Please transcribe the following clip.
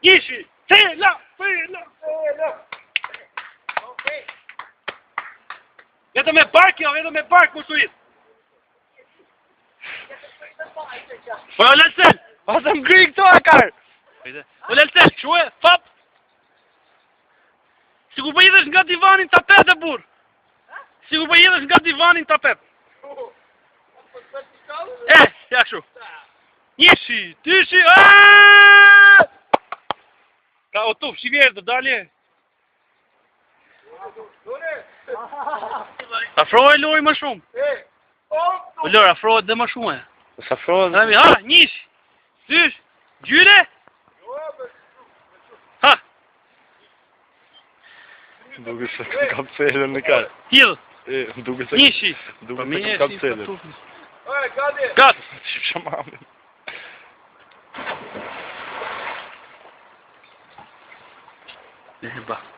Njëshi, tela, tela, tela. Vetëm me bark jo, vetëm me bark mos u hidh. Po o Lalsel, pa të më gri këto e karë. O Lalsel, kështu e, fap. Sikur po hidhesh nga divani në tapet e burr. Sikur po hidhesh nga divani në tapet. E, ja kështu. Njëshi, dyshi, aaaa! Ka o tuf, shi vjerë të dalje. Afrohet Lori më shumë. O Lori, afrohet dhe më shumë. Sa afrohet? Ha, njësh, dysh, gjyre? Ha. Duke se kam kapcelën në kar. Hidh. E, duke se Njëshi. Duke se kam kapcelën. Gati. Shifsha mamin. Ne ba.